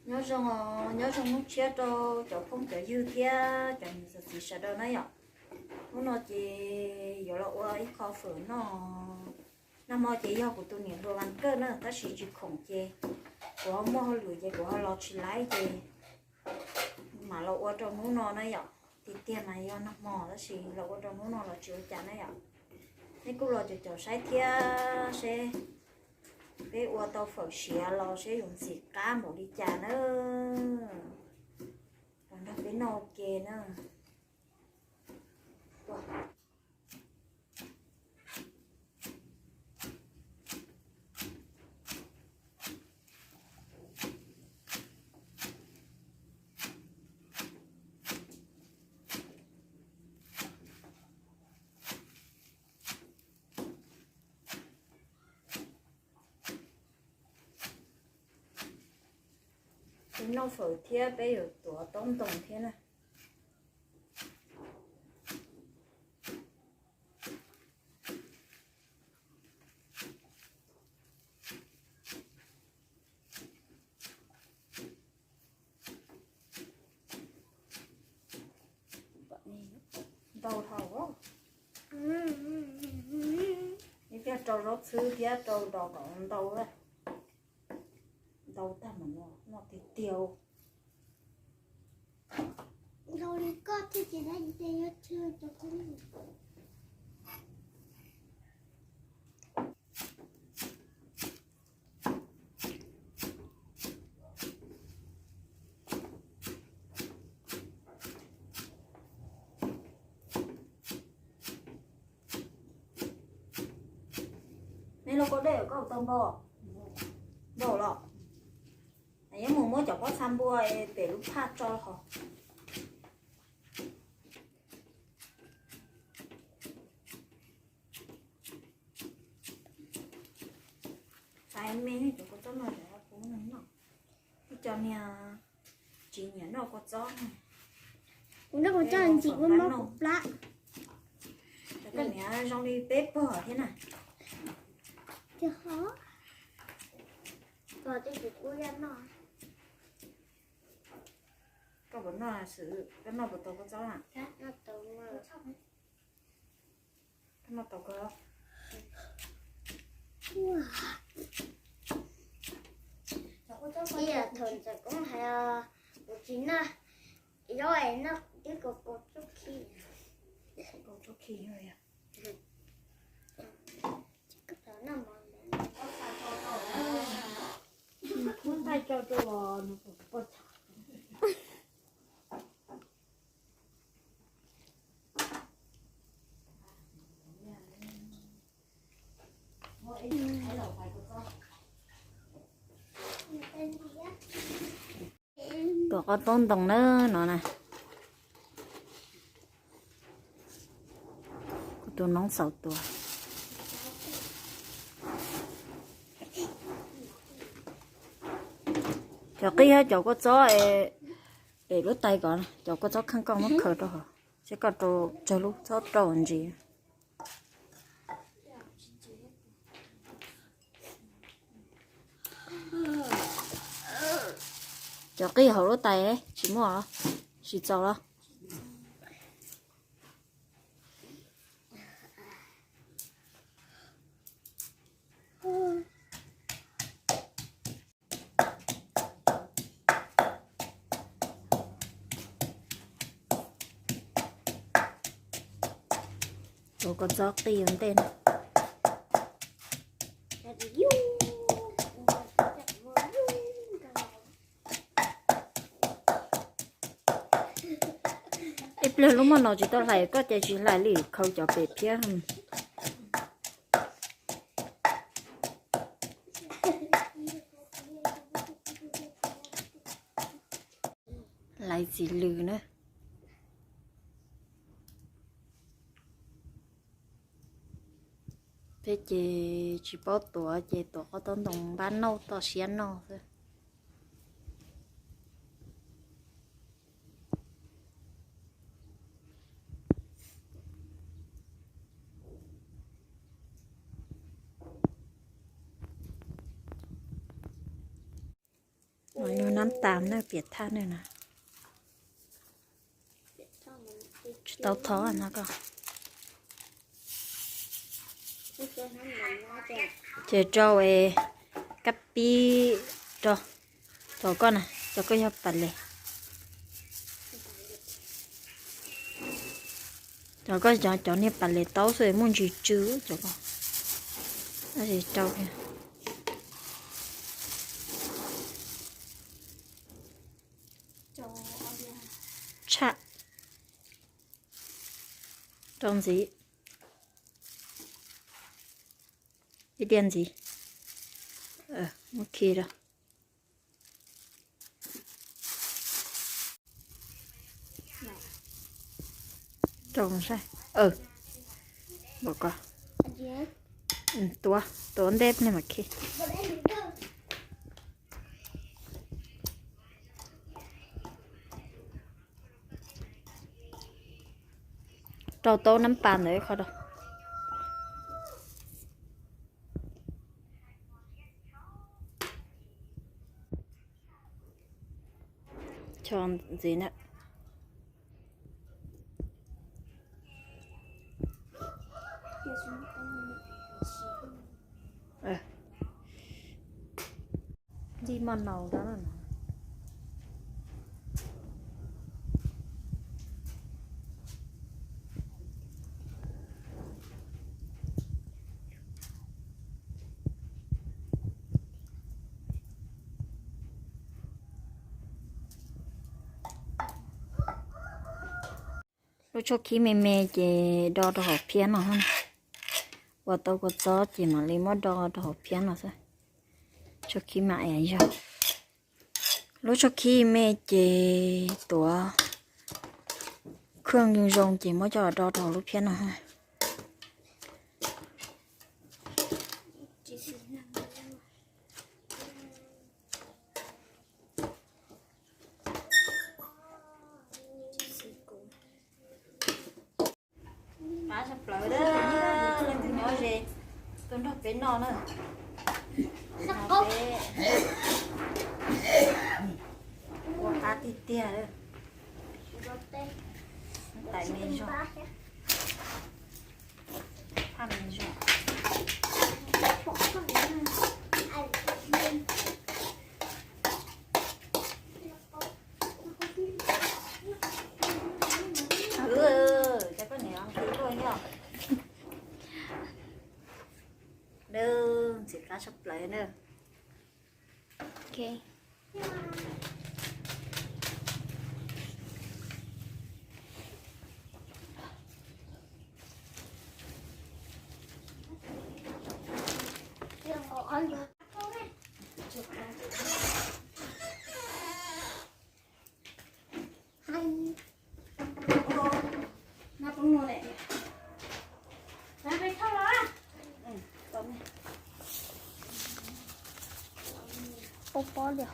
Nyob zoo, nyob zoo hnub tshiab rau cov phooj cov ywg thiab cov niam txiv sawv daws na yom. Hnub no ces yuav los ua ib qho fawm noj. Nag hmo ces yog kuv tus niam hluas vas kawj na, tab sis tsis khoom ces kuv ho muaj hauj lwm ces kuv ho los tsis laib ces mam los ua rau hnub no na yom. Tiag tiag mas yog nag hmo tab sis los ua rau hnub no los tsis ua cas na yom. Nej kuj los caum caum saib thiab seb peb ua tau fawm siav los seb yuav ntxim qab npaum li cas na. Los nrog peb noj ua ke na. Peb noj fawm thiab peb yuav tuav taub ntoo thiab na. Ntau dhau. Ib pliag rau zaub txhwb thiab rau dos kom ntau, ntau tag mam noj, noj tiag tiag. Nej los koj dej koj tau npau, npau los. Yeej mus muab cov pob txha npua pem lub phaj tso hos. Xav me cov kua txob no, cov niag tsis nyiam noj kua txob. Kuv noj kua txob ntsim kuv mob kuv plab. Cov koj niam zoo li peb pog thiab na. Tiag hov. Pog twb tsis pub yaj noj. Koj puas noj xwb, koj noj puas tau kua txob na? Koj noj tau koj. Ib yam thaum ntxawm koob hais, kuv tsis noj zaub es noj twb kaus kaus txob khi. Kaus txob khi. Muab nqaij tso rau nws puas tshauv. Tuam qos taub ntoo na no na. Kuv tus noob xaus tuam. Cov qij hab cov kua txob es, es lub tais kom cov kua txob kheej koj muab khaws rau hauv, seb koj rau tsawg lub txhob rau ntsis. Cov qij hauv lub tais tsis muaj, tsis txaus los. Ua kua txob qij ua ntej na. Ib pliag lub moj no tsis tau hlais, koj ces tsis hlais li, khau cov pem thiab. Laiv txiv lws na. Peb ces tsis paub tuav ces tuav qos taub ntoo npab nauj toj siab noj xwb. Nab tas na, piam thaj na no. Tsis tau thov no koj. Ces rau es kab pib rau, rau koj na, rau koj yog pas les. Cov koj cov, cov niag pas les taub xwb muaj ntsis tsw cov koj. Rau tshaj, rau ntxiv, ib diav ntxiv, muab khi rau. Rau saib, npam ko, tuav, tuav ntej ne mas khi. Rau taub nab pas ntawd ib qho rau. Cho ntxiv na. Nti maj naus rau no. Lub tshuaj khib me me ces do rau hauv phiab no. Ua tau kua txob ces mam li muab do rau hauv phiab no xwb. Tshuaj khib mam es yog. Lub tshuaj khib me ces tuav khwj zoo zoo ces muab coj do rau hauv lub phiab no. Qab tshaj plaws, leej twg nyob ze tuaj nrog peb noj na. Ua qab tiag tiag. Tais me zog. Phaj me zog. Cov koj niam nqhis luaj nyob. Ntxim qab tshaj plaws na. Pob pob li.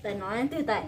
Tais no twg tais?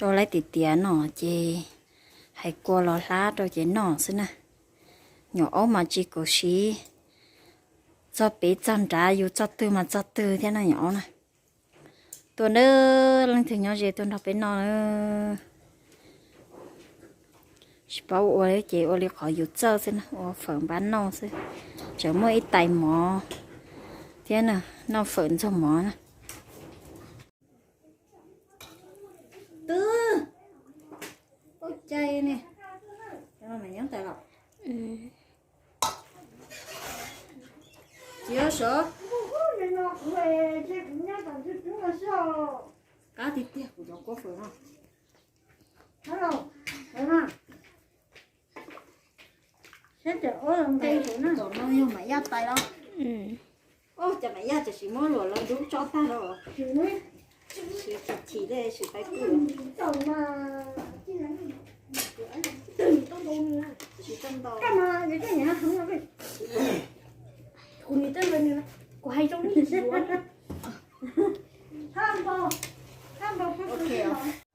Rau lawv tiav tiav no ces hais kua los hlab rau ces noj xwb na. Nyuam aub mas tsis kaum siv txog pem txog nrad, yus txoj twg mas txoj twg thiab na nyuam aub na. Tuaj nawb, leej twg nyob ze tuaj nrog peb noj na. Tsis paub ua li ces ua li qhov yus txawj xwb na, ua fawm npab noj xwb. Tseem muaj ib tais mov thiab na, noj fawm ntxuag mov na. Twb, ua cas ne? Nyob tais los. Tsis yog sov. Qab tiag tiag kuv cov kua fawm no. Tom no yog Mam Yaj tais los? Ua cas Mam Yaj tam sim muab luam los dub tso tag los? Siv chim chim li siv pais pw. Siv tau ntau.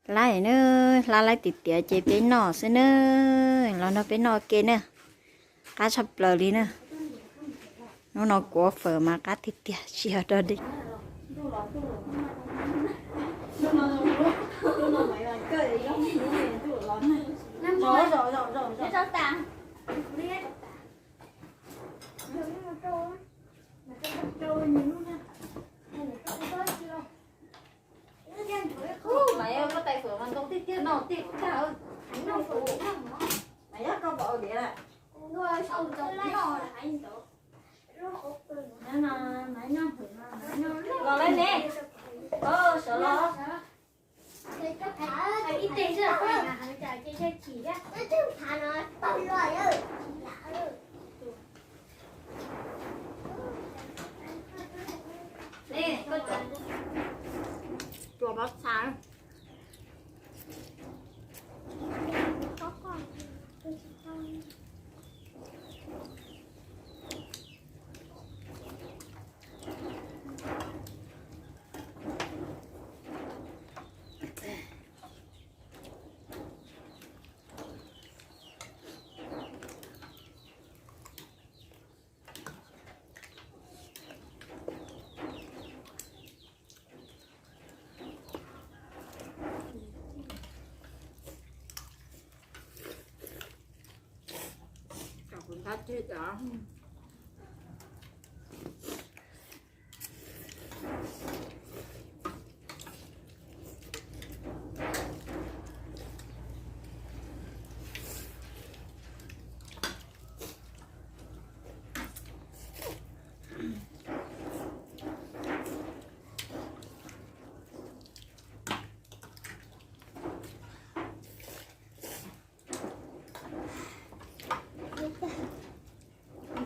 Hlab na, hlab laib tiag tiag ces peb noj xwb na. Los nrog peb noj ke na. Qab tshaj plaws li na. Hnub no kuv ua fawm mas qab tiag tiag, tsis yog dog dig. Mas yog koj tais fawm mas ntoo tiag tiag no tiag tag. Mas yog koj pom diav lawm. Los lawm ne. Sawv los. Tsuas pov txha.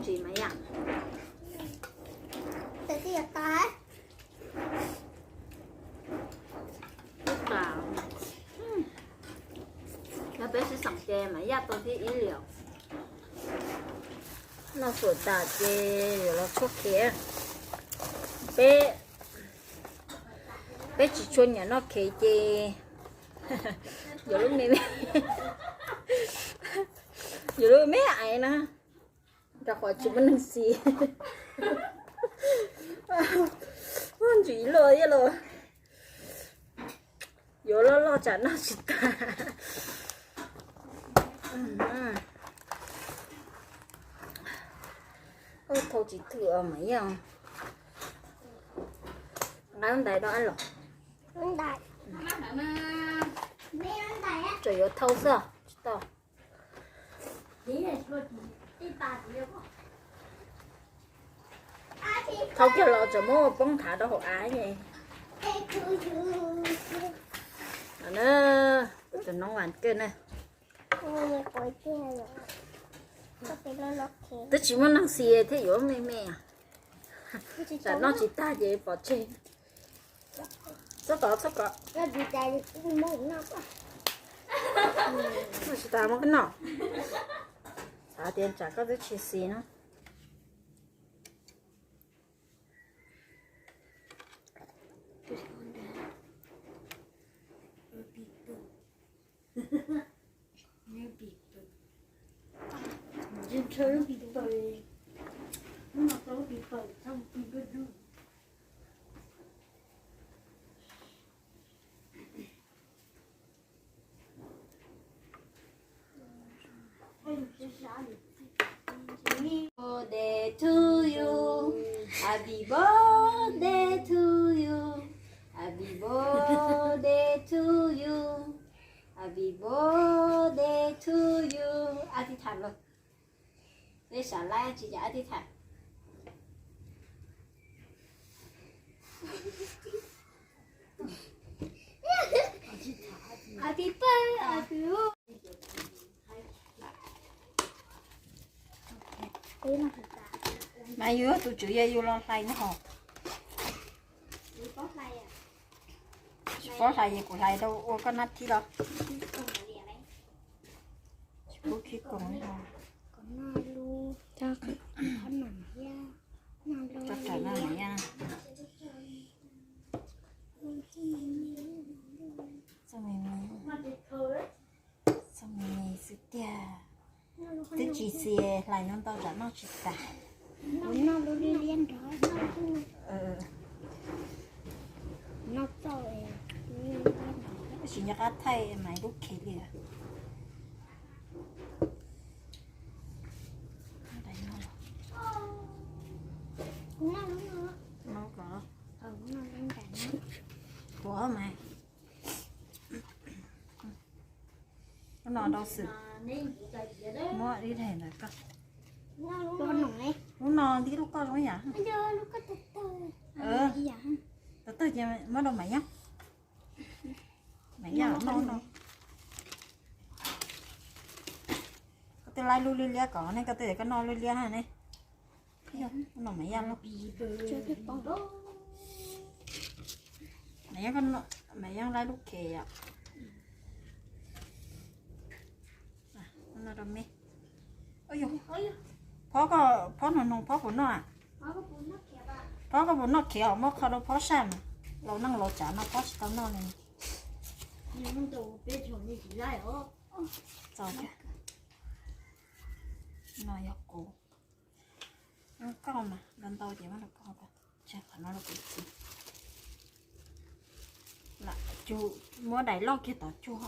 Ntsis mas yam. Ib tas, yog peb sib xeem ces mas yaj tau thiab ib liam. Noj xuam tas ces yuav los tshuaj khiav. Peb, peb tsis tshua nyiam noj khiav ces yuav lub me, yuav lub me aiv na. Rau qhov tsis muaj neeg xis. Ntsis luaj ib los. Yuav loj loj tsam noj tsis tag. Thau tsis thwm mas yog. Nqa lub ntais rau ab los. Tsuas yuav thau xwb tsis tau. Thau kiag los tseem muab poob thav rau hauv av ne. Tus noob vas kawj na. Twb tsis muaj neeg xis thiaj yuav me me. Tsam noj tsis tag ces pov tseg. Txhob kov, txhob kov. Noj tsis tag muab koj noj. Xav tias tsam koj twb tsis xis no. Birthday to you, happy birthday to you, happy birthday to you, happy birthday to you. Ab tij tham los. Peb xav laib tsis cas ab tij tham. Happy birthday, happy birthday. Mas yus tus tswv yog yus los hlais no hos. Tsis paub hlais es kuv hlais rau ua koj nab thib los. Tsis pub khib koom li os. Tso raws no mas ya. Txoj me me, txoj me me xwb tiag. Twb tsis xiav hlais no ntau tsam noj tsis tas. Tab sis nco qab thaij mas lub khiv li. Ua mas, lub no rau xwm, muab ib daim ntawd koj. Lub no ntib lub koj zoo yam. Tawg tawg ces muab rau Maiv Yeeb. Maiv Yeeb no no. Koj twb laib lub liab liab kom ne, koj twb tias koj noj lub liab na ne. No Maiv Yeeb no. Maiv Yeeb, Maiv Yeeb laib lub khev yom. No rau me. Phob, phob no no phob puas noj? Phob koj puas noj khiav os, muab kho rau phob saj mas. Laus neej laus tsav no phob tsis tau noj li. Txaus thiab. No yog kuv, koj mas ntau ntau ces muab rau koj, tseg qhov no rau kuv txiv. Lam cug, muab daim loj kiag tod cug.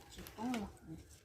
Tsis poob los